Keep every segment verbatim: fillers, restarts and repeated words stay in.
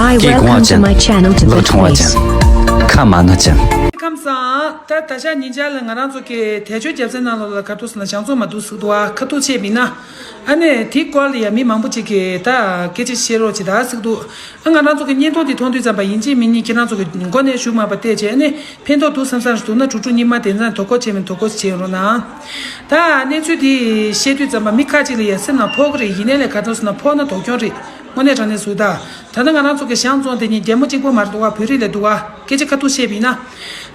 I སྐྱིད་དགོངས་པ་ཅན། ལོ་ཆུང་བ་ཅན། ཁ་མ་ན་ཅན། ཁམས་བཟང་། ད་ད་ཆ་ཉིན་ཆར་ལ་ང་རང་ཚོ་གི་དལ་འབྱོར་རྒྱབ་ཚན་ནང་ལོགས་ལ་ག་ཐུག་སོང་ན་ཞང་ཚོ་མ་འདུག་ཟིག་འདུག་ཨ། ཁ་ཐུག་བྱས་མིན་ན། ཨ་ནི་དེའི་སྐོར་ལ་ཡ་མི་མང་པོ་ཅིག་གིས་ད་སྐད་ཆ་བཤད་རོགས་བྱེད་ད་ཟིག་འདུག་ཨ། ང་རང་ཚོ་གི་བརྙན་ཐུང་དེ་མཐོང་དུས་ཙམ་པ་ཡིན་གཅིག་མིན་གཉིས་ཁྱེད་རང་ཚོ་གི་མགོ་ནས་གཞུག་མ་བ་བལྟས་བྱས་ཨ་ནི་ཕན་ཐོགས་འདུག་བསམ་བསམ་འདུག་ན་དྲུག་དྲུག་གཉིས་མ་དེ་ཚང་དོ་ཁུར་བྱས་མིན་དོ་ཁུར་བྱས་རོགས་གནང་། ད་གནས་ཚུལ་དེ་བཤད་དུས་ཙམ་པ་མི་ཁ་ཅིག་ལ་ཡ་སེམས་ནང་ཕོག་གི་རེད། ཡིན་ནའི་ལས་ག་ཐུག་སོང་ན་ཕོག་ན་དོགས་སྐྱོན་རེད། དངོས་གནས་དྲང་གནས་སུ་ད། ད་ལྟ་ང་རང་ཚོ་གི་ཞང་ཚོ་དེ་ཉིད་རྒྱལ་མོ་གཅིག་པོ་མ་རེད་འདུག་བ། བོད་རིགས་ལས་འདུག་བ། སྐད་ཆ་ཁ་ཐུག་བཤད་པ་ཡིན་ན།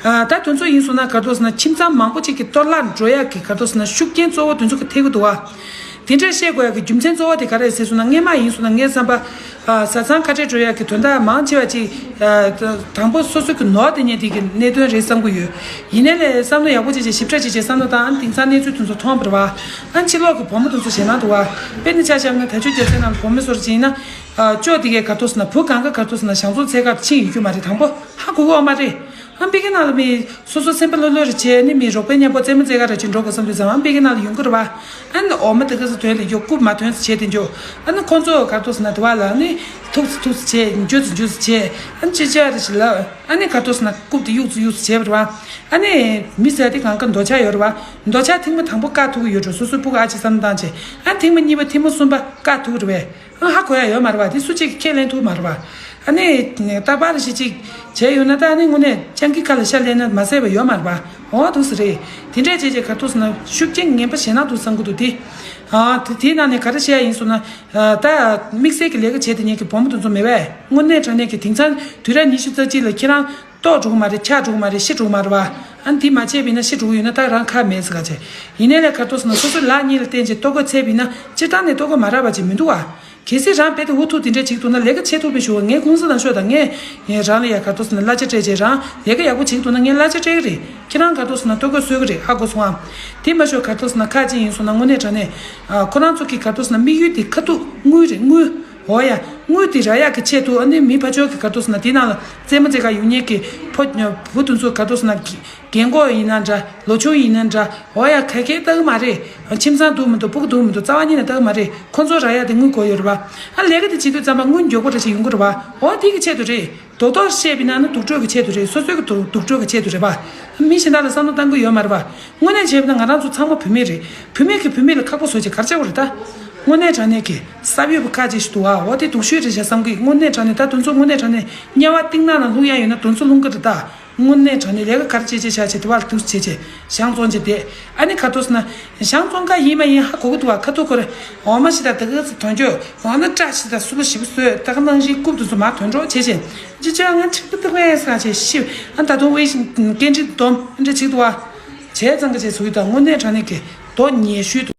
ཨ། ད་དོན་ཚོ་ཡིན་སོང་ན་ག་ཐུག་སོང་ན་ཁྱིམ་ཚང་མང་པོ་ཅིག་གི་གཏོར་བརླག་འགྲོ་ཡག་གི་ག་ཐུག་སོང་ན་ཤུགས་རྐྱེན་གཙོ་བོ་དོན་ཚོ་གི་ཐེབས་ཀྱི་འདུག་བ། དེ་འདྲ་བཤད་དགོས་ཡག་གི་རྒྱུ་མཚན་གཙོ་བོ་དེ་ག་རེ་རེད་ཟེར་སོང་ན་སྔས་མ་ཡིན་སོང་ན་ངའི་བསམ་པ། ཨ། བཟའ་ཚང་ཁ་བྲལ་འགྲོ་ཡག་གི་དོན་དག་མང་ཆེ་བ་ཅིག་ཨ། དང་པོ་སོ་སོ་གི་ནོར་དེ་ཉིད་དེ་གི་གནད་དོན་རེད་བསམ་གི་ཡོད། ཡིན་ནའི་ལས་བསམ་བློ་ཡག་པོ་བྱས་བྱས་ཞིབ་ཕྲ་བྱས་བྱས་བསམ་བློ་བཏང་ཨ་ནི་དེང་སང་གནས་ཚུལ་དེ་ཚོ་མཐོང་བ་རེད་བ། ཨ་ནི་ཕྱི་ལོགས་ཀྱི་བུ་མོ་དེ་ཚོ་ཞེད་སྣང་འདུག་བ། དཔེར་ན་ཆ་བཞག་ན་དལ་འབྱོར་རྒྱལ་མཚན་ནང་བུ་མོ་ཚོར་བྱས་ན། ཨ། ཅོ་དེ་གའི་ག་ཐུག་སོང་ན་བུ་གང་ག་ག་ཐུག་སོང་ན་ཞང་ཚོ་འཚོལ་གར་ཕྱིན་ཡོད་རྒྱུ་མ་རེད། དང་པོ་ཧ་གོ་གི་ཡོད་མ་རེད། ཨ་ནི་པེ་ཀི་ནང་ལ་མི་སོ་སོ་སེམས་པ་ལྷོད་ལྷོད་རེ་བྱས་ནི་མི་རོགས་པའི་མཉམ་པོ་རྩེད་མོ་རྩེ་ག་རེ་བྱས་འགྲོ་དགོས་བསམ་དུས་ཙམ་ཨ་ནི་པེ་ཀི་ནང་ལ་ཡོང་གི་རེད་བ། ཨ་ནི་འོ་མ་དེ་ག་ཚོ་དོན་ལ་འགྱོ་རྐུབ་མ་ཐོན་ཟེར་བྱས་དེ་འགྱོ། ཨ་ནི་ཁོང་ཚོ་ག་ཐུག་སོང་ན་དེ་བ་ལ་ནི་ཐུག་སི་ཐུག་སི་བྱས་འགྱོ་སི་འགྱོ་སི་བྱས་ཨ་ནི་ཅི་བྱ་རེ་ཞིག་ལབ། ཨ་ནི་ག་ཐུག་སོང་ན་རྐུབ་དེ་གཡུག་སི་གཡུག་སི་བྱས་པ་རེད་བ། ཨ་ནི་མི་ཟེར་དེ་གང་ག་འདོད་ཆགས་ཡོད་རེད་བ། འདོད་ཆགས་ཐེངས་མ་དང་པོ་བཀག་ཐུབ་ཀྱི་ཡོད་འགྲོ། སོ་སོའི་སྤུ་གུ་ཨ་ཅེ་བསམ་བཏང་བྱས་ཨ་ཐེངས་མ་གཉིས་པ་ཐེངས་མ་གསུམ་པ་བཀག་ཐུབ་ཀྱི་རེད་བས། ཨ་ཧ་གོ་ཡ་ཡོད་མ་རེད་བ། དེ་སུ་གཅིག་གིས་ཁས་ལེན་ཐུབ་མ་རེད་བ། ཨ་ནི་རྟག་པར་ཞིག་གཅིག་བྱས་ཡོད་ན་ད་ཨ་ནི་དངོས་གནས་སྤྱང་ཀི་ཁ་ལ་ཤ་ལེན་ན་མ་ཟད་པ་ཡོད་མ་རེད་བ། འོ་འདུག་སེ་རེད། དེ་འདྲས་བྱས་བྱས་ག་ཐུག་སོང་ན་ཤུགས་རྐྱེན་ངན་པ་ཞེད་སྣང་འདུག་བསམ་གི་འདུག་དེ། ཨ་དེ་དེའི་ནང་ནས་ག་རེ་བཤད་ཡ་ཡིན་སོང་ན། ཨ་ད་དམིགས་བསལ་གྱི་ལས་ཀ་བྱས་དེ་ཉིད་ཀྱི་བུ་མོ་དེ་ཚོ་མེད་པས་དངོས་གནས་དྲང་གནས་ཀྱི་དེང་སང་དུས་རབས་ཉི་ཤུ་རྩ་གཅིག་ལ་ཁྱེད་རང་། ལྟོགས་འགྲོ་གི་མ་རེད། ཆག་འགྲོ་གི་མ་རེད། ཤི་འགྲོ་གི་མ་རེད་བ། ཨ་ནི་དེ་མ་བྱས་པ་ཡིན་ན་ཤི་འགྲོ་གི་ཡོད་ན་ད་རང་ཁག་མེད་ཟེར་ག་བྱས། ཡིན་ནའི་ལས་ག་ཐུག་སོང་ན་སོ་སོའི་ལག་གཉིས་ལ་བརྟེན་བྱས་ལྟོ་གོས་འཚོལ་བ་ཡིན་ན་སྤྱིར་བཏང་ནས་ལྟོ་གོས་མ་རག་པ་ཅིག་མི་འདུག་བ། གལ་སྲིད་རང་རྦད་དེ་འུ་ཐུག་དེ་འདྲས་བྱེད་ཀྱི་འདུག་ན་ལས་ཀ་བྱེད་ཐུབ་པའི་ཞུ་བ། ངའི་ཁུངས་སུ་ལ་ཤོག་དང་། ངས་ངས་རང་ལ་ཡ་ག་ཐུག་སོང་ན་གླ་ཆ་སྤྲད་བྱས་རང་ལས་ཀ་ཡག་པོ་བྱེད་ཀྱི་འདུག་ན་ངས་གླ་ཆ་སྤྲད་ཀྱི་རེད། ཁྱེད་རང་ག་ཐུག་སོང་ན་ལྟོ་གོས་གསོལ་གྱི་རེད། ཧ་གོ་སོང་ངམ། དེ་མ་ཤོད་ག་ཐུག་སོང་ན་ཁག་ཅིག་ཡིན་སོང་ན་དངོས་གནས་དྲང་གནས། ཨ་ཁོ་རང་ཚོ་གི་ག་ཐུག་སོང་ན་དམིགས་ཡུལ་དེ་ཁ་ཐུག་དངུལ་རེད། དངུལ། འོ་ཡ། དངུལ་དེ་རག་ཡག་གི་ཆེད་དུ་ཨ་ནི་མི་ཕར་ཕྱོགས་ཀྱི་ག་ཐུག་སོང་ན་དེ་ནང་ལ་རྩེད་མོ་རྩེ་གར་ཡོང་མཁན་གྱི་ཕོ་བུ་དེ་ཚོ་ག་ཐུག་སོང་ན་རྒན་གོག་ཡིན་ན་འདྲ། ལོ་ཆུང་ཡིན་ན་འདྲ། འོ་ཡ། ག་གེ་ལྟ་གི་མ་རེད། ཁྱིམ་ཚང་འདུག་མི་འདུག་སྤུ་གུ་འདུག་མི་འདུག་རྩ་བ་ཉིད་ནས་ལྟ་གི་མ་རེད། ཁོ་ཚོ་རག་ཡག་དེ་དངུལ་དགོས་ཡོད་རེད་བ། ཨ་ལས་ཀ་དེ་བྱེད་དུས་ཙམ་པ་དངུལ་མགྱོགས་པོ་འདྲ་ཞིག་ཡོང་གི་རེད་བ། འོ་དེ་གི་ཆེད་དུ་རེད། རྡོག་རྡོག་བཤད་པ་ཡིན་ན་ནི་སྡུག་གྲོགས་ཀྱི་ཆེད་དུ་རེད། སོ་སོའི་གི་སྡུག་སྡུག་གྲོགས་ཀྱི་ཆེད་དུ་རེད་པ། མི་གཞན་དག་ལ་བསམ་བློ་གཏང་གི་ཡོད་མ་རེད་པ། དངོས་གནས་བྱས་པ་ན་ང་རང་ཚོ་ཚང་མ་བུད་མེད་རེད། བུད་མེད་ཀྱིས་བུད་མེད་ལ་ཁག་པོ་བཟོ་བྱས་ག་རེ་བྱེད་དགོས་རེད་ད། དངོས་གནས་དྲང་གནས་ཀྱི་གསར་ཡོད་པ་ཁག་ཅིག་ཞིག་འདུག་ཨ། འོ་དེ་སྡུག་ཤོས་རེད་བྱས་བསམ་གི། དངོས་གནས་དྲང་གནས་ད་དེ་ཚོ་དངོས་གནས་དྲང་གནས་དམྱལ་བ་གཏིང་ནག་ནང་ལྷུང་ཡག་ཡོད་ན་དེ་ཚོ་ལྷུང་གི་རེད་ད། དངོས་གནས་དྲང་གནས་ལས་ཀ་ག་རེ་བྱེད་བྱེད་བྱ་བྱེད་དེ་བར་སྡུག་བྱེད་བྱེད་ཞང་བཙོང་བྱེད་དེ། ཨ་ནི་ཁ་ཐུག་སོང་ན། ཞང་བཙོང་ག་ཡིན་མ་ཡིན་ཧ་གོ་གི་འདུག་བ། ཁ་ཐུག་ཁོ་རེ་འོ་མ་ཞིག་དང་དེ་ག་ཚོད་དོན་རྒྱུ་འོ་ན་སྐྲ་ཞིག་དང་སུ་པ་ཞིབ་བཟོས་ད་ག་ནང་བཞིན་རྐུབ་དེ་ཚོ་མར་དོན་གྲོགས་བྱེད་བྱེད། ཅི་ཅི་ང་ཁྲིམས་ཀྱི་སྟེང་ནས་ས་ཆེ་ཤི། ཨ་ད་དུང་དབྱེ་ཞིང་སྐད་འཕྲིན་སྡོམ་འདྲ་ཅིག་འདུག་བ། བྱས་ཙང་གི་བྱས་ཚུགས་ཡོད་ད། དངོས་གནས་དྲང་གནས་ཀྱི་དོ་ཉེ་ཤོས་འདུག་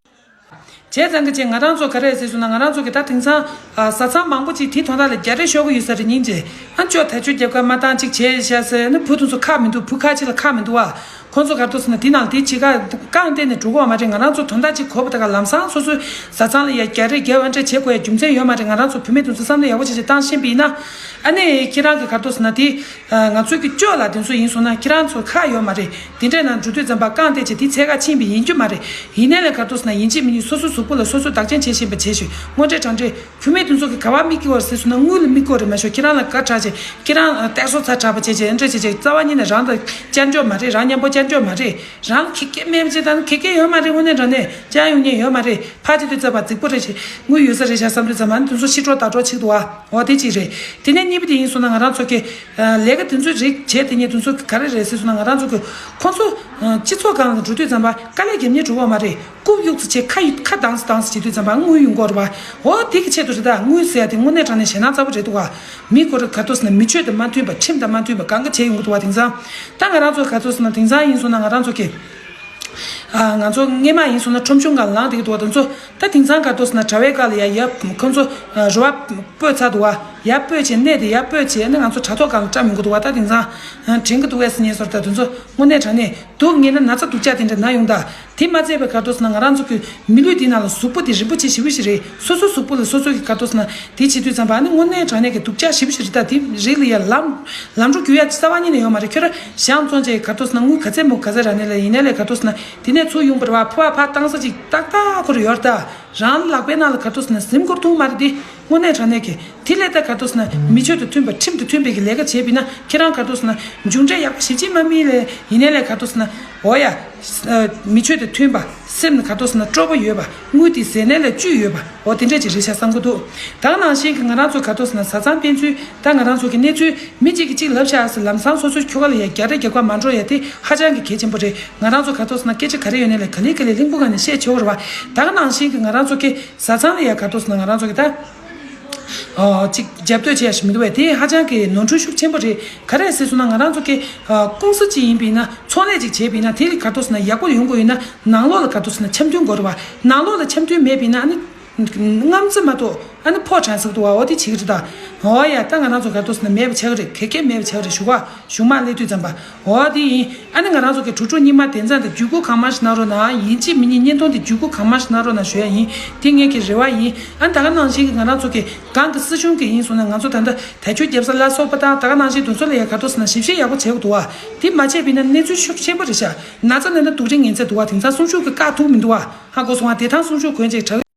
བྱས་ཙང་གི་བྱས་ང་རང་ཚོ་ག་རེ་ཟེར་སོང་ན་ང་རང་ཚོ་གི་ད་དེང་སང་ཨ་བཟའ་ཚང་མང་པོ་ཅིག་དེ་དོན་དག་ལ་རྒྱ་རེ་ཤོར་གི་ཡོད་ས་རེད་སྙིང་རྗེ། ཨ་ཅོ་ད་ཅོ་རྒྱབ་ཁ་མ་བཏང་ཅིག་བྱས་ཤག་ཟེར་ནི་བུ་དེ་ཚོ་ཁག་མི་འདུག་བུ་ཁག་ཅིག་ལ་ཁག་མི་འདུག་བ། ཁོང་ཚོ་ག་རེ་འདུག་ཟེར་ན་དེ་ནང་དེ་ཅི་ག་རྐང་བལྟས་ནས་འགྲོ་གི་ཡོད་མ་རེད། ང་རང་ཚོ་དོན་དག་ཅིག་གོ་བ་ད་ག་ལམ་སང་སོ་སོའི་བཟའ་ཚང་ལ་ཡ་རྒྱ་རེ་རྒྱབ་ཨ་འདྲ་བྱེད་དགོས་ཡ་རྒྱུ་མཚན་ཡོད་མ་རེད། ང་རང་ཚོ་བུད་མེད་དེ་ཚོ་བསམ་བློ་ཡག་པོ་བྱས་བྱས་བཏང་ཤེས་པ་ཡིན་ན། ཨ་ནི་ཁྱེད་རང་གི་ག་རེ་འདུག་ཟེར་ན་དེ། ང་ཚོའི་གི་ཅོ་ལགས་དེ་ཚོ་ཡིན་སོང་ན་ཁྱེད་རང་ཚོ་ཁག་ཡོད་མ་རེད། དེ་འདྲས་ནང་འགྲོ་དུས་ཙམ་པ་རྐང་བལྟས་བྱས་དེ་འཚོལ་ག་ཕྱིན་པ་ཡིན་རྒྱུ་མ་རེད། ཡིན་ནའི་ལས་ག་རེ་འདུག་ཟེར་ན་ཡིན་གཅིག་མིན་གཉིས་སོ་སོའི་གཟུགས་པོ་ལ་སོ་སོའི་གཟུགས་པོ་བདག་གཅེས་བྱེད་བཞིན་པ་བྱེད་ཤོག་དངོས་འབྲེལ་དྲང་འབྲེལ། བུད་མེད་དེ་ཚོ་གི་ག་པར་མིག་སྐྱེ་བ་རེད་ཟེར་སོང་ན་དངུལ་ལ་མིག་སྐྱེ་བ་རེད་མ་ཤོག་ཁྱེད་རང་ལ་དགའ་དྲགས་བྱས་ཁྱེད་རང་སྟེར་གསོ་ཚ་དྲགས་པ་བྱས་བྱས་འདྲ་བྱས་བྱས་རྩ་བ་ཉིད་ནས་རང་དང་བཅར་འཇོག་མ་རེད། རང་མཉམ་པོ་བཅར་འཇོག་མ་རེད། རང་ལ་ཁེ་ཁེ་མེད་པ་བྱས་ད་ནི་ཁེ་ཁེ་ཡོད་མ་རེད། དངོས་གནས་དྲང་གནས་བཅར་ཡོང་མཁན་ཡོད་མ་རེད། ཕར་བྱེད་དུས་ཙམ་པ་རྫིག་པོ་རེད་ཤག་དངུལ་ཡོད་ས་རེད་ཤག་བསམ་དུས་ཙམ་པ་ཨ་ནི་དེ་ཚོ་ཕྱི་དྲོ་ད་དྲོ་བྱེད་འདུག་བ། འོ་དེ་གཅིག་རེད། དེ་ནས་གཉིས་པ་དེ་ཡིན་སོང་ན་ང་རང་ཚོ་གི་ལས་ཀ་དེ་ཚོའི་རིགས་བྱས་དེ་ཉིད་དེ་ཚོ་ག་རེ་རེད་ཟེར་སོང་ན་ང་རང་ཚོ་གི་ཁོང་ཚོ་སྤྱི་ཚོགས་སྒང་ལ་འགྲོ་དུས་ཙམ་པ་དཀའ་ལས་རྒྱབ་མཁན་འགྲོ་གི་ཡོད་མ་རེད། རྐུབ་གཡུག་ཙམ་བྱས་ཁ་ཡི་ཁ་གདངས་སེ་གདངས་སེ་བྱེད་དུས་ཙམ་པ་དངུལ་ཡོང་གི་ཡོད་རེད་བ། འོ་དེ་གི་ཆེད་དུ་རེད་ད། དངུལ་ཟེར་ཡ་དེ་དངོས་གནས་དྲང་གནས་ཞེད་སྣང་ཚ་པོ་རེད་འདུག་བ། མི་ཁོ་རང་ག་རེ་འདུག་ཟེར་ན་མི་ཆོས་དང་མ་མཐུན་པ་ཁྲིམས་དང་མ་མཐུན་པ་གང་ག་བྱས་ཡོང་གི་འདུག་བ། དེང་སང་ད་ང་རང་ཚོ་ག་རེ་འདུག་ཟེར་ན་དེང་སང་ཡིན་སོང་ན་ང་རང་ཚོ་གི་ང་ཚོ་སྔས་མ་ཡིན་སོང་ན་ཁྲོམ་གཞུང་སྒང་ལངས་བསྡད་ཀྱི་འདུག་བ། དེ་ཚོ་ད་དེང་སང་ག་རེ་འདུག་ཟེར་ན་གྲྭ་པའི་སྒང་ལ་ཡ་ཡ་ཁོང་ཚོ་རུ་བ་སྤོས་ཚར་འདུག་བ། ཡར་སྤོས་བྱས་གནས་དེ་ཡར་སྤོས་བྱས་ནས་ང་ཚོ་དྲ་ཐོག་སྒང་ལ་བཀྲམ་ཡོང་གི་འདུག་བ། ད་དེང་སང་དྲན་གྱི་འདུག་བས་ཟེར་ཉེས་སོར་ད་དེ་ཚོ་དངོས་གནས་དྲང་གནས་སྡུག་བསྔལ་ན་ན་ཚ་སྡུག་ཅག་དེ་འདྲ་ན་ཡོང་ད། དེ་མ་ཚད་པའི་ག་རེ་འདུག་ཟེར་ན་ང་རང་ཚོ་གི་མི་ལུས་འདི་ནང་ལ་གཟུགས་པོ་དེ་རིན་པོ་ཆེ་ཞེ་པོ་ཞིག་རེད། སོ་སོའི་གཟུགས་པོ་ལ་སོ་སོ་གི་ག་རེ་འདུག་ཟེར་ན་དེ་བྱེད་དུས་ཙམ་པ་ཨ་ནི་དངོས་གནས་དྲང་གནས་ཀྱི་སྡུག་ཅག་ཞེ་པོ་ཞིག་རེད། ད་དེ་རིགས་ལ་ཡ་ལམ་ལམ་འགྲོ་རྒྱུག་ཡ་རྩ་བ་ཉིད་ནས་ཡོད་མ་རེད། ཁྱོད་རང་ཞང་བཙོང་བྱས་ག་རེ་འདུག་ཟེར་ན་དངུལ་ག་ཚད་མོ་ག་ཚད་རག་ནས་ལ་ཡིན་ནའི་ལས་ག་རེ་འདུག་ཟེར་ན་དེ་ནས་ཚུར་ཡོང་པར་བ་ཕུ་བ་ཕར་བཏང་ས་ཅིག་ཏག་ཏག་ཁོ་ར་ཡོད་རེད། ད་རང་ལག་པའི་ནང་ལ་ག་རེ་འདུག་ཟེར་ན་གཟིམ་འཁོར་ཐུག་མ་རེད་དེ། དངོས་གནས་དྲང་གནས་ཀྱི་དེ་ལས་ད་ག་རེ་ཟེར་ན་མི་ཆོས་དང་མཐུན་པ་ཁྲིམས་དང་མཐུན་པའི་གི་ལས་ཀ་བྱས་པ་ཡིན་ན་ཁྱེད་རང་ག་རེ་ཟེར་ན་མཇུག་འབྲས་ཡག་པོ་ཞེ་གཅིག་མ་སྨིན་ལས་ཡིན་ནའི་ལས་ག་རེ་ཟེར་ན་འོ་ཡ། མི་ཆོས་དང་མཐུན་པ་སེམས་ནི་ག་རེ་ཟེར་ན་སྤྲོ་པོ་ཡོད་པ་དངུལ་དེ་ཟད་ནའི་ལས་བཅུད་ཡོད་པ་འོ་དེ་འདྲས་ཅིག་རེད་ཤག་བསམ་གྱི་འདུག་ད་ག་ནང་བཞིན་གྱི་ང་རང་ཚོ་ག་རེ་ཟེར་ན་བཟའ་ཚང་ཕན་ཚུན་ད་ང་རང་ཚོ་གི་གནས་ཚུལ་མི་གཅིག་གིས་གཅིག་ལབ་ཤག་ཟེར་ལམ་སང་སོ་སོའི་ཁྱོ་ག་ལ་ཡ་རྒྱག་རེས་རྒྱག་པ་མ་འགྲོ་ཡ་དེ་ཧ་ཅང་གི་གལ་ཆེན་པོ་རེད། ང་རང་ཚོ་ག་རེ་ཟེར་ན་སྐད་ཆ་ག་རེ་ཡོད་ནའི་ལས་ག་ལེ་ག་ལེ་གླིང་བུ་སྒང་ནས་བཤད་ཆོག་གི་རེད་བ། ད་ག་ནང་བཞིན་གྱི་ང་རང་ཚོ་གི་བཟའ་ཚང་ལ་ཡ་ག་རེ་ཟེར་ན་ང་རང་ཚོ་གི་ད། ཨོ། ཅིག་རྒྱབ་གཏོད་བྱེད་ཡ་ཞིག་མི་འདུག་བས་དེ་ཧ་ཅང་གི་ནོར་འཁྲུལ་ཤུགས་ཆེན་པོ་རེད། ག་རེ་ཟེར་སོང་ན་ང་རང་ཚོ་གི་ཨ། ཀུང་སི་ཅིག་ཡིན་པ་ཡིན་ན་ཚོང་ལས་ཅིག་བྱས་པ་ཡིན་ན་དེ་ལ་ག་རེ་ཟེར་ན་ཡག་པོ་ཡོང་དགོས་ཡིན་ན་ནང་ལོགས་ལ་ག་རེ་ཟེར་ན་འཆམ་མཐུན་དགོས་རེད་བ། ནང་ལོགས་ལ་འཆམ་མཐུན་མེད་པ་ཡིན་ན་ཨ་ནི་རྔམ་རྩི་མ་གཏོགས་ཨ་ནི་ཕོ་དྲག་ཟེར་གི་འདུག་བ། འོ་དེ་བྱེད་ཀྱི་རེད་ད། འོ་ཡ་ད་ང་རང་ཚོ་ག་རེ་ཟེར་ན་མེད་པ་ཆགས་ཀྱི་རེད། ག་གེ་མེད་པ་ཆགས་ཀྱི་རེད་ཞུ་བ། གཞུང་མང་སླེབས་དུས་ཙམ་པ། འོ་དེ་ཡིན། ཨ་ནི་ང་རང་ཚོ་གི་གྲོས་ཚོགས་རྙིང་མ་དེ་ཚང་དེ་བརྒྱུད་སྐུར་གང་མང་ཞིག་གནང་རོགས་གནང་། ཡིན་གཅིག་མིན་གཉིས་བརྙན་ཐུང་དེ་བརྒྱུད་སྐུར་གང་མང་ཞིག་གནང་རོགས་གནང་ཞུ་ཡ་ཡིན། དེ་ངེད་ཀྱི་རེ་བ་ཡིན། ཨ་ནི་ད་ག་ནང་བཞིན་གྱི་ང་རང་ཚོ་གི་སྒང་གི་སྲིད་གཞུང་གི་ཡིན་སོང་ན་ང་ཚོ་ད་ལྟ་དལ་འབྱོར་རྒྱབ་ས་ལ་སོགས་པ་དང་ད་ག་ནང་བཞིན་དེ་ཚོ་ལ་ཡ་ག་རེ་ཟེར་ན་ཞིབ་བཤེར་ཡག་པོ་བྱེད་དགོས་འདུག་བ། དེ་མ་བྱས་པ་ཡིན་ན་གནས་ཚུལ་ཤུགས་ཆེན་པོ་རེད་ཤག་ན་ཚ་ན་ན་སྡུག་རིགས་ངན་ཚད་འདུག་བ། དེང་སང་གསུང་ཆོས་ཀྱི་བཀག་ཐུབ་མི་འདུག་བ། ཧ་གོ་སོང་བ། དེ་དང་གསུང་ཆོས་གོན་ཅིག་དྲག